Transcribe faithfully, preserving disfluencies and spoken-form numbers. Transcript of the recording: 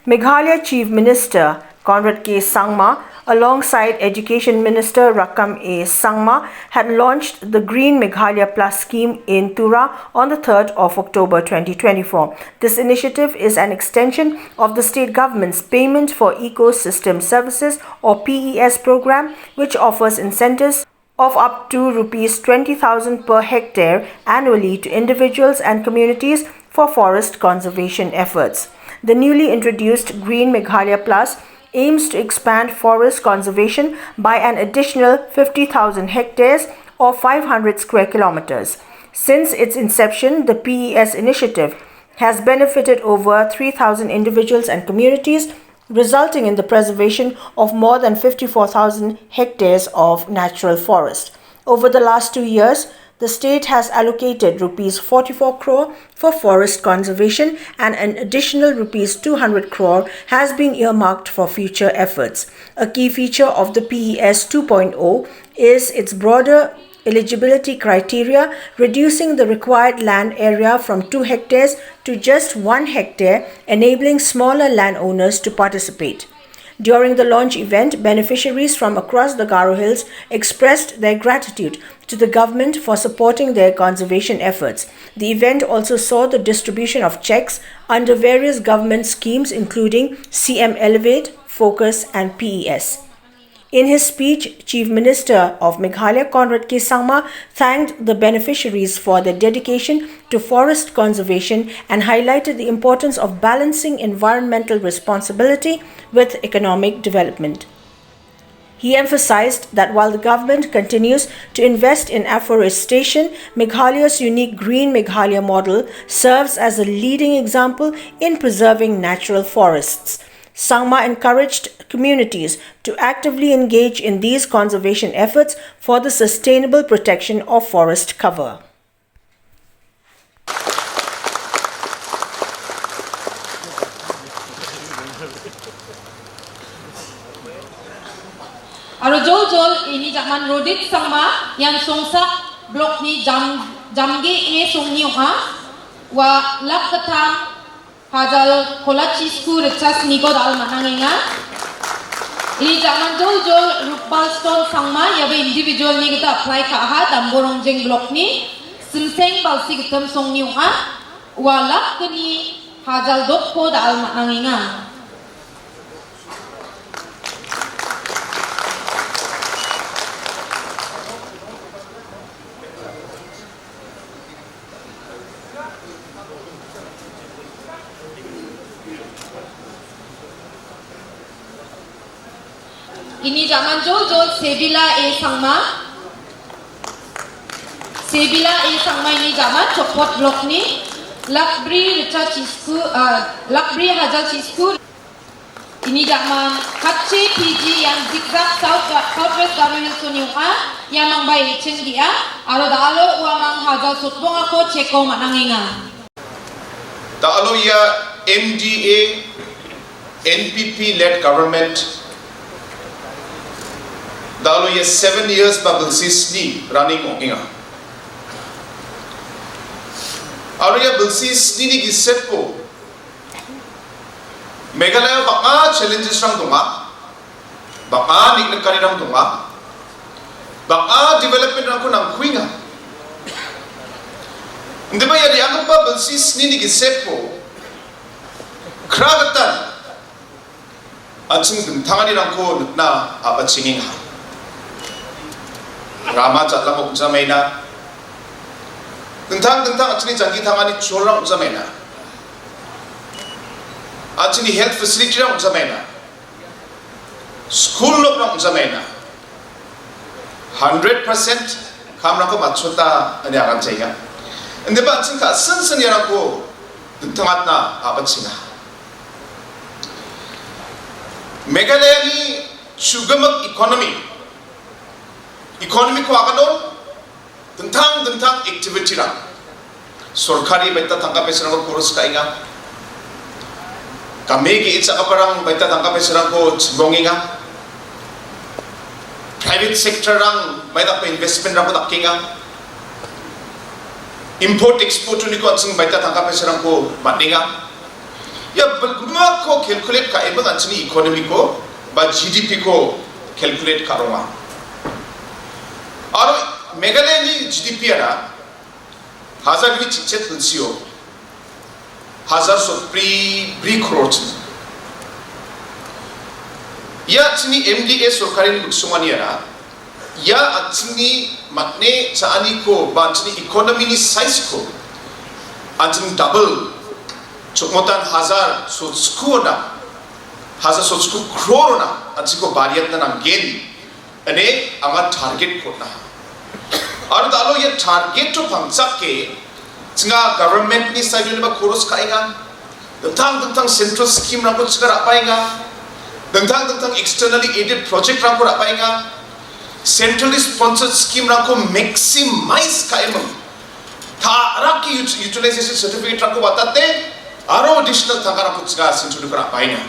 Meghalaya Chief Minister Conrad K Sangma, alongside Education Minister Rakkam A Sangma, had launched the Green Meghalaya Plus scheme in Tura on the third of October twenty twenty-four. This initiative is an extension of the state government's Payment for Ecosystem Services, or P E S program, which offers incentives of up to rupees twenty thousand per hectare annually to individuals and communities for forest conservation efforts. The newly introduced Green Meghalaya Plus aims to expand forest conservation by an additional fifty thousand hectares, or five hundred square kilometers. Since its inception, the P E S initiative has benefited over three thousand individuals and communities, resulting in the preservation of more than fifty-four thousand hectares of natural forest. Over the last two years, the state has allocated rupees forty-four crore for forest conservation and an additional rupees two hundred crore has been earmarked for future efforts. A key feature of the P E S two point oh is its broader eligibility criteria, reducing the required land area from two hectares to just one hectare, enabling smaller landowners to participate. During the launch event, beneficiaries from across the Garo Hills expressed their gratitude to the government for supporting their conservation efforts. The event also saw the distribution of checks under various government schemes, including C M Elevate, Focus, and P E S. In his speech, Chief Minister of Meghalaya Conrad K Sangma thanked the beneficiaries for their dedication to forest conservation and highlighted the importance of balancing environmental responsibility with economic development. He emphasized that while the government continues to invest in afforestation, Meghalaya's unique Green Meghalaya model serves as a leading example in preserving natural forests. Sangma encouraged communities to actively engage in these conservation efforts for the sustainable protection of forest cover. Aro joljol ini jaman Rodit Sangma ian Songsak blokni jam-, jamge ine songni ong·a. Ua lak gittam hajal kolachchisku ritchasniko dal·manangenga. Ini jaman joljol Rupal Stone Sangma iaba individualni gita apply ka·aha Damborongjeng blokni Simseng Balsi Gittam songni ong·a. Ua lak gni hajal dokko dal·manangenga. Ini jaman joljol Sebila A Sangma. Sebila A Sangma ini jaman Chokpot blokni lakbri ritchasku, ah, lakbri hajalchisku. Ini jaman Kache P G ian Zigzag South, South West Garo Hills-oni ong·a. Ia mangba echeng ge·a. Aro da·alo uamang hajal sotbongako cheko man·angenga. Da·alo ia M D A, N P P led government, da·alo ia seven years ba bilsi sni running ong·enga. Aro ia bilsi snini gisepko Meghalaya bang·a challenges-rang donga. Bang·a niknikanirang donga. Bang·a development-rangko nangkuenga. Indiba ia re·anggipa bilsi snini gisepko kra gitan an·ching dingtanganirangko nikna a·bachengenga. Rama jal·amo ong·jamaina. Dingtang dingtang an·chingni janggi tangani cholrang ong·jamaina. An·chingni health facility-rang ong·jamaina. Skul nokrang ong·jamaina. Hundred percent kamrangko matchota ine aganjaenga. Indiba an·ching ka·sinsin iarangko dingtangatna a·bachenga. Meghalayani chugimik economy, economy-ko aganor dingtang dingtang activity-rang. Sorkari baita tangka paisarangko koros ka·enga. Kami ge·e cha·giparang baita tangka paisarangko chimbongenga. Private sector-rang baita investment-rangko dakenga. Import export-oniko an·ching baita tangka paisarangko man·enga. Ia bilbimako calculate ka·eming an·chingni economy-ko ba G D P-ko calculate ka·ronga. Aro Meghalayani G D P-ara hajar gnini chingchet insio hajar sotbri bri crore. Ia an·chingni M D A sorkarini miksonganiara ia an·chingni matne cha·aniko ba an·chingni economy-ni size-ko an·ching double, chokmotan hajar sotskuna, hajar sotsko crore-ona an·chingko bariatna nanggen ine anga target-ko on·aha. Aro da·alo ia target-o pangchake chinga government-ni side-oniba koros ka·enga. Dingtang dingtang central scheme-rangko chinga ra·baenga. Dingtang dingtang externally aided project-rangko ra·baenga. Centrally sponsored scheme-rangko maximize ka·eming. Ta·rake ut-, utilization certificate-rangko watate aro additional tangkarangko chinga central-ko ra·baenga.